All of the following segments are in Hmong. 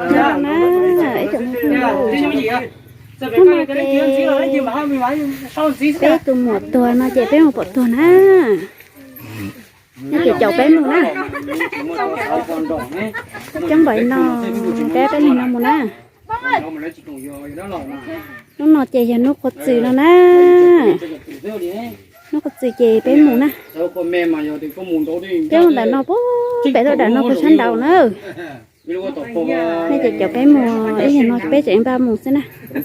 Nyob zoo na, ib tsoom phooj ywg, hnub no ces peb tus muam tuag no ces peb mus pom tuag na. No ces caum peb mus na. Coob npaum no, peb peb leeg no mus na. Hnub no ces yog hnub qhuav txwm no na. Hnub qhuav txwm ces peb mus na. Peb mus ntawm no puag pem lub dawm no puag sab nraud na. Nej ces caum peb mus ib yam no peb tseem npaj mus xwb na. Ces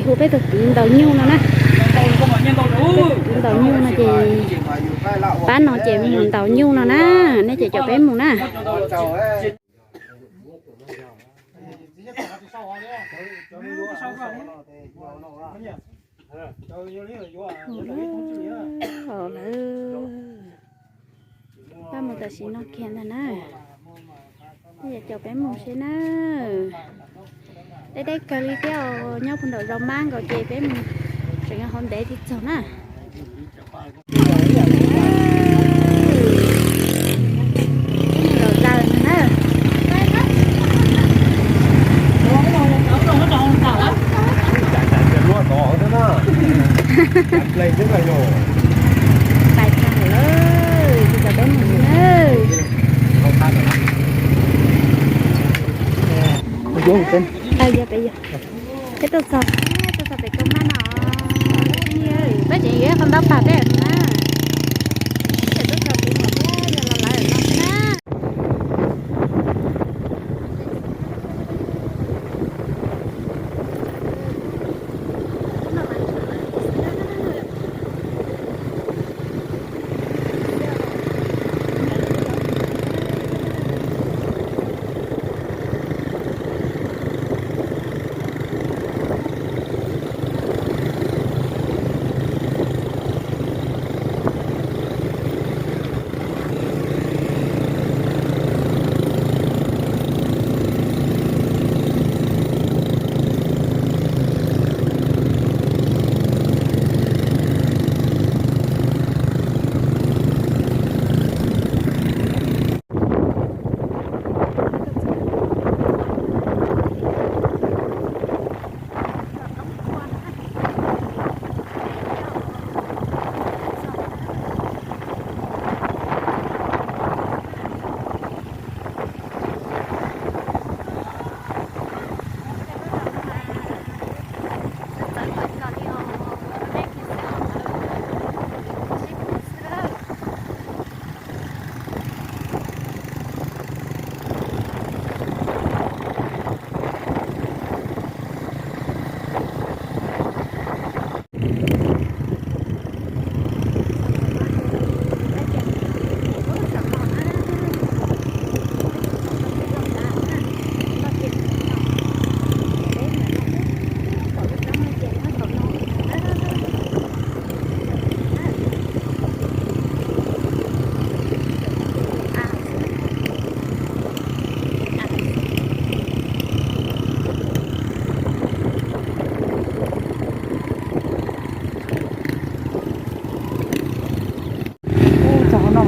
hu peb tus kwv ntaus nyuj no na. Kwv ntaus nyuj no ces pab no ces mus ntaus nyuj no na. Nej ces caum peb mus na. Pab mus tam sim no kiag ntag na. Yog caum peb mus seb na. Deb deb kawg li thiab, nyob puag nram zos mab nkaus ces peb mus tseem hauv ntev thiaj txog na. Los daws na. Pais tag lawm, tsis tau peb mus na. Yog peb yog, peb tuaj txog, tuaj txog pem kab mab no. Peb tseem yuav ib qho ntaub pam peb na. Peb tuaj txog pem no thiab, yog los lawm no xwb na.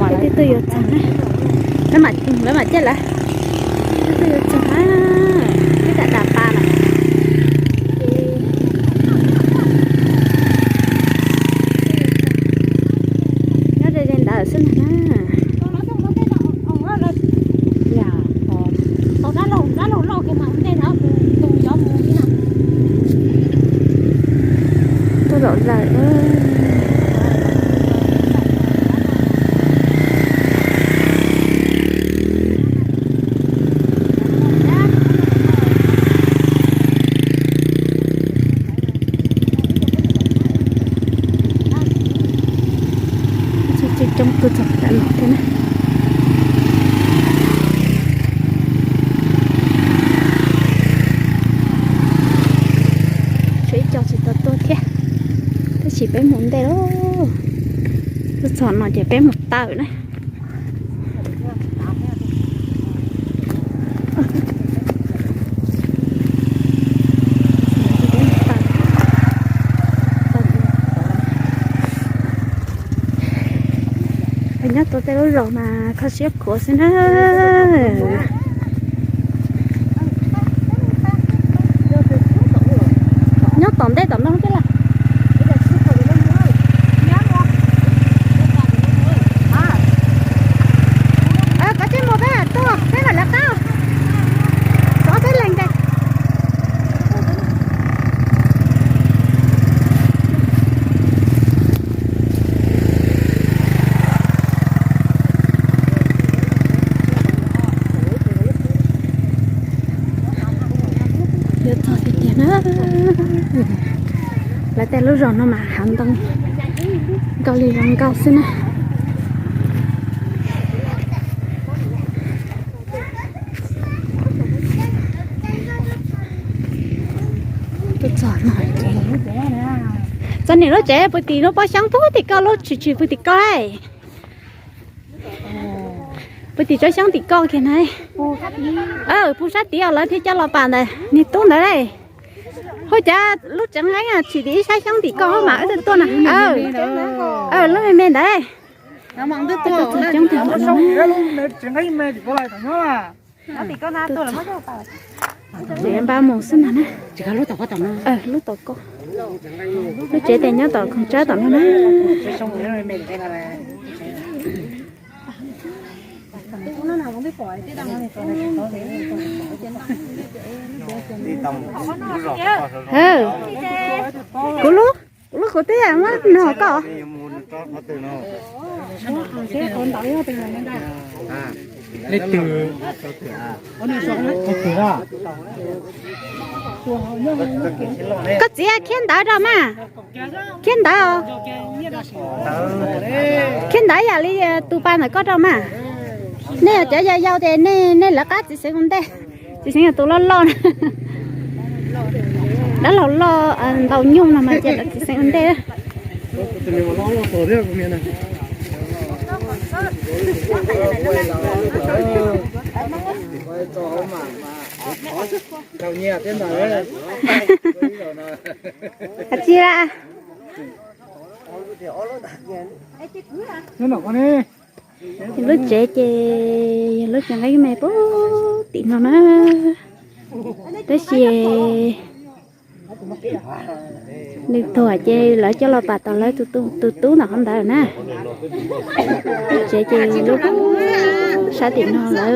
Peb twb tuaj yuav txog na. Peb mam, peb mam ciaj lawm. Peb twb tuaj yuav txog na. Peb dam dam pas lawm. Nyob ze ze ntawd xwb ntag na. Tuaj zaum zaws. Coob tuaj txog tam no thiab na. Tshuav ib co tsis tau tuaj thiab, tab sis peb mus ntej lawm. Tuaj txog no ces peb mus tawm na. Nyob rau tej lub zos mas kho siab khuav xwb na. Nyob tom ntej tom no thiab las. Koj tsis mus peb tuaj peb mam lawv qab. Xov peb leeg ntag. Yuav txog tiag tiag na. Lawv tej lub zos no mas hav ntoo nkaus li los nkaus xwb na. Txog niam lub tsev pw tim lub pob xyoob pw tim koj lub tshwm tshwm pw tim koj. Pw tim tsob xyoob tim koj kiag na. Pw sab tid os, lawv thiaj coj los pam ntawd niag tub ntawd. Hu cas lub tsev nqeeb tshwm tim ib sab xyoob tim koj mas wb tuaj na. Lub me me ntawd. Coob tag. Tsev npab mus xwb ntag na. Lub tom koj. Lub tsev tias nyob tom khoom tsawb tom no na. Kuv lub, kuv lub kuv twb muab nug koj. Leej twg? Koj txiv khiab ntawv rau mas. Khiab ntawv. Khiab ntawv yam li tus pas ntawm koj rau mas. Nej yog cov yau yau ces nej lawv qab txiv xeev ua ntej. Txiv xeev yog tus loj loj na. Dab laug loj ntaus nyuj no mas ces lawv txiv xeev ua ntej. Hais tsis la. Lub tsev ces yog lub tsev nqeeb me puag tim no na. Tab sis nws tuag ces lawv coj los pam tom lawv tus tub ntawm qhov ntawd na. Lub tsev ces lub sab tim no lawm.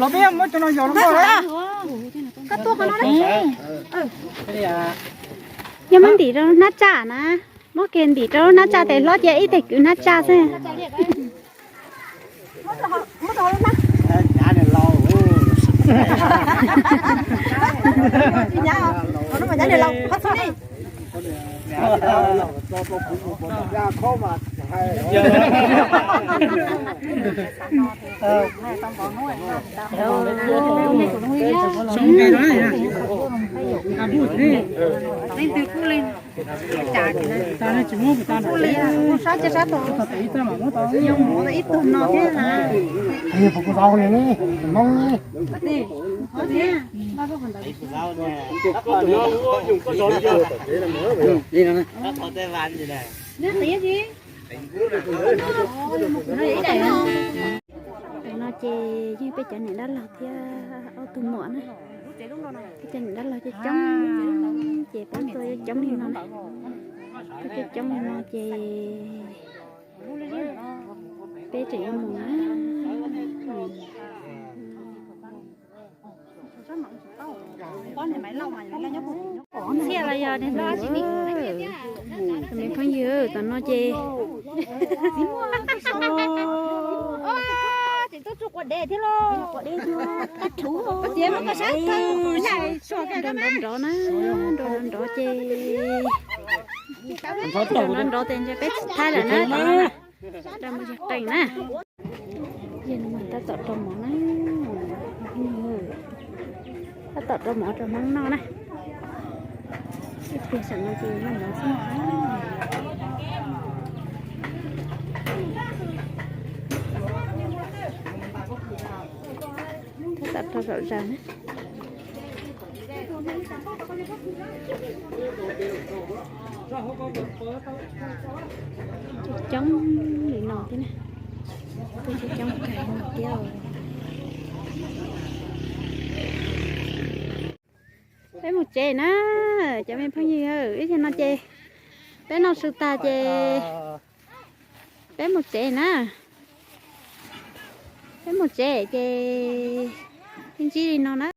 Los peb muab cov no yos rau koj. Yog muab ntim rau hnab tsaj na, muab kiag ntim rau hnab tsaj tes hlob cia ib teg kwv hnab tsaj xwb. Leej twg kuj leej. Sab cia sab tod, ib tug no thiab na. Tus no ces yog peb cov niam dab laug thiab ob tug muam na. Peb cov niam dab laug coob coob ces peb tuaj coob li no na. Peb coob coob li no ces peb tseem yuav mus na. Tus me phooj ywg, tam no ces Tuaj tsuj quav dev thiab los. Quav dev thiab. Qab thuv. Nrov nrov na, nrov nrov ces, nrov nrov ces ntshe peb tsis thaij lawm na. Rau mus yog qees na. Yog no mas tab tom rau mov na. Tab tom rau mov rau Hmoob noj na. Ib pliag saum no ces noj mov xwb. Tab tom rau zaum zaws na. Coob li no thiab na. Coob coob kawg li thiab. Peb mus tsev na, cov me phooj ywg, ib zaug no ces peb noj su tag ces peb mus tsev na. Peb mus tsev ces peb ntsib li no na.